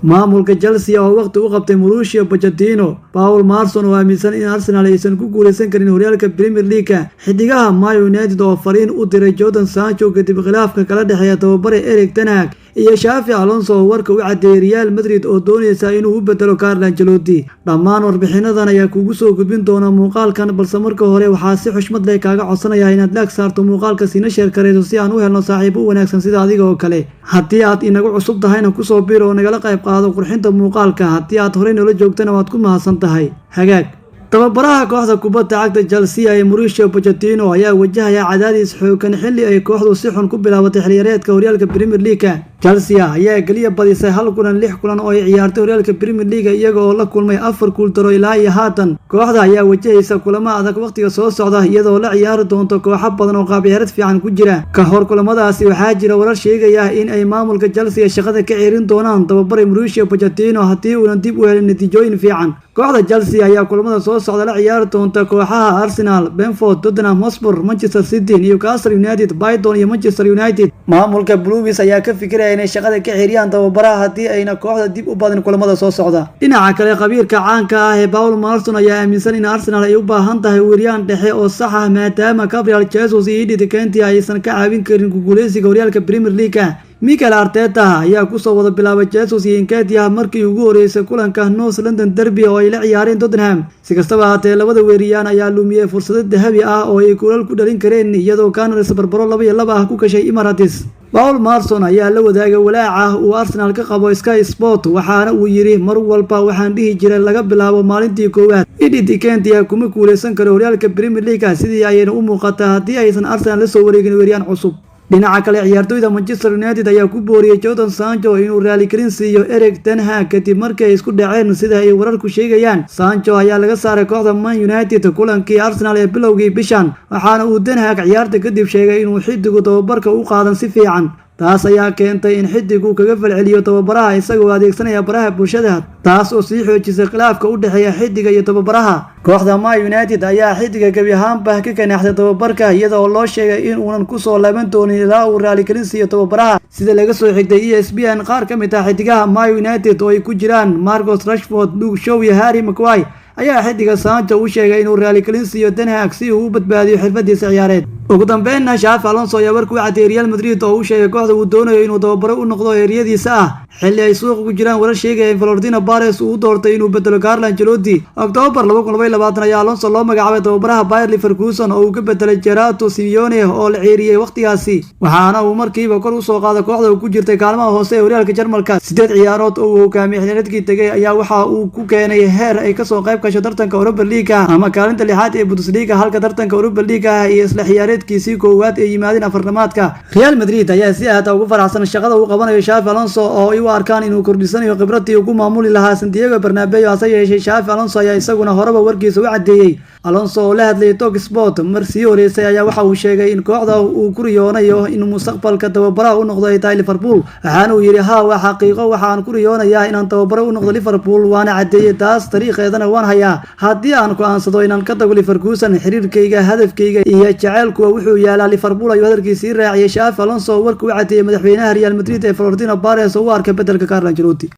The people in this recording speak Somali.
Maamulka Chelsea oo waqti u qabtay Mauricio Pochettino, Paul Merson oo aaminsan in Arsenal aysan ku guuleysan karin horyaalka Premier League, xidigaha Man United oo fariin u diray Jadon Sancho kadib khilaafka kala dhexeeya tababare Erik ten Hag, iyo Xabi Alonso oo warka u cadeeyay Real Madrid oo doonaysa inuu u bedelo Carlo Ancelotti. Dhammaan warbixinadan ayaa kugu soo gudbin doona muuqaalkan, balse marka hore waxaa si xushmad leh kaaga codsanayaa inaad like saarto muuqaalka, siina share karayso si aan u helno saaxiibo u wanaagsan sida adiga oo kale. Haddii aad inagu cusub tahayna, kusoo biir oo nagala qayb qaado qurxinta muuqaalka. Haddii aad horey noola joogtana, waad ku mahadsan tahay. Hagaag, tababaraha kooxda kubadda cagta Chelsea ee Mauricio Pochettino ayaa wajahaya cadaadis xoogan xilli ay kooxdu si xun ku bilaabatay xilciyaareedka horyaalka Premier League. Chelsea ayaa keliya badisay hal kulan lix kulan oo ay ciyaartay horyaalka Premier League, iyaga oo la kulmay afar guuldaro ilaa iyo haatan. Kooxda ayaa wajahaysa kulamo adag waqtiga soo socda, iyadoo la ciyaari doonto kooxo badan oo qaab ciyaareed fiican ku jira. Ka hor kulamadaasi, waxaa jira warar sheegaya in ay maamulka Chelsea shaqada ka ceerin doonaan tababare Mauricio Pochettino haddii uunan dib u helin natiijooyin fiican. Kooxda Chelsea ayaa kulamada soo socda la ciyaari doonta kooxaha Arsenal, Brentford, Tottenham Hotspur, Manchester City, Newcastle United, Brighton iyo Manchester United. Maamulka Blues ayaa ka fikiraya inay shaqada ka xiriyaan tababaraha haddii ayna kooxda dib u badin kulamada soo socda. Dhinaca kale, khabiirka caanka ah ee Paul Merson ayaa aaminsan in Arsenal ay u baahan tahay weeraryahan dhexe oo sax ah, maadaama Gabriel Jesus iyo Eddie Nketiah aysan ka caawin karin ku guuleysiga horyaalka Premier League. Mikel Arteta ayaa kusoo wada bilaabay Jesus iyo Nketiah markii ugu horeysay kulanka North London Derby oo ay la ciyaareen Tottenham. Si kastaba haatee, labada weeriyaan ayaa lumiyey fursado dahabi ah oo ay goolal ku dhalin kareen, iyadoo Gunners barbaro 2-2 ah ku gashay Emirates. Paul Merson ayaa la wadaagay walaaca uu Arsenal ka qabo Sky Sport, waxaana uu yidhi: "Mar walba waxaan dhihi jiray laga bilaabo maalintii koowaad, Eddie Nketiah kuma guuleysan karo horyaalka Premier League. Sidii ayayna u muuqataa haddii aysan Arsenal la soo wareegin weeriyaan cusub." Dhinaca kale, ciyaartoyda Manchester United ayaa ku booriyey Jadon Sancho inuu raaligelin siiyo Erik ten Hag kadib markii ay isku dhaceen, sida ay wararku sheegayaan. Sancho ayaa laga saaray kooxda Man United kulankii Arsenal ee bilowgii bishan, waxaana uu ten Hag ciyaarta kadib sheegay inuu xidigu tababarka u qaadan si fiican. Taas ayaa keentay in xidigu kaga falceliyo tababaraha isagoo adeegsanaya baraha bulshada, taas oo sii xoojisay khilaafka u dhexeeya xidiga iyo tababaraha. Kooxda Man United ayaa xidiga gebi ahaanba ka ganaaxday tababarka, iyada oo loo sheegay in uunan kusoo laaban doonin ilaa uu raaligelin siiyo tababaraha, sida laga soo xigtay ESPN. Qaar ka mid ah xidigaha Man United oo ay ku jiraan Marcus Rashford, Luke Shaw iyo Harry Maguire ayaa xidiga Sancho u sheegay inuu raaligelin siiyo ten Hag si uu u badbaadiyo xirfadiisa ciyaareed. Ugu dambeynna, Xabi Alonso ayaa warku u cadeeyay Real Madrid oo u sheegay kooxda uu doonayo inuu tababaro u noqdo eeriyadiisa ah, xilli ay suuqa ku jiraan warar sheegaya in Florentino Perez uu u doortay inuu bedelo Carlo Ancelotti. Oktoobar 2022 ayaa Alonso loo magacaabay tababaraha Bayer Leverkusen oo uu ka bedelay Gerardo Seoane oo la ceeriyey waqtigaasi, waxaana uu markiiba kor usoo qaaday kooxda uu ku jirtay kaalmaha hoose ee horyaalka Jarmalka. 8 ciyaarood oo uu hogaamiyey xilliyeedkii tegay ayaa waxa uu ku keenay heer ay kasoo qayb gasho tartanka Europa League ama kaalinta lixaad ee Bundesliga, halka tartanka Europa League iyo isla ciyaareedkiisii koowaad ay yimaadeen afarnamaadka. Real Madrid ayaa si aad ugu faraxsan shaqada uu qabanayo Xabi Alonso oo ay u arkaan inuu kordhisanayo khibradii uu ku maamuli lahaa Santiago Bernabeu. Hase yeeshee, Xabi Alonso ayaa isaguna horeba warkiisa u caddeeyey. Alonso oo la hadlayay Talk Sport mar sii horeysay ayaa waxa uu sheegay in kooxda uu ku riyoonayo in mustaqbalka tababaraha u noqdo ay tahay Liverpool, waxaana uu yidhi: "Haa, waa xaqiiqo, waxaan ku riyoonayaa inaan tababaro u noqdo Liverpool, waana caddeeyey taas, dariiqeedana waan hayaa haddii aan go'aansado inaan ka tago Leverkusen. Xiriirkayga, hadafkayga iyo jaceylkuwa wuxuu yaalaa Liverpool," ayuu hadalkiisii raaciyay Xabi Alonso oo warka u caddeeyey madaxweynaha Real Madrid ee Florentino Perez oo u arkay bedelka Carlo Ancelotti.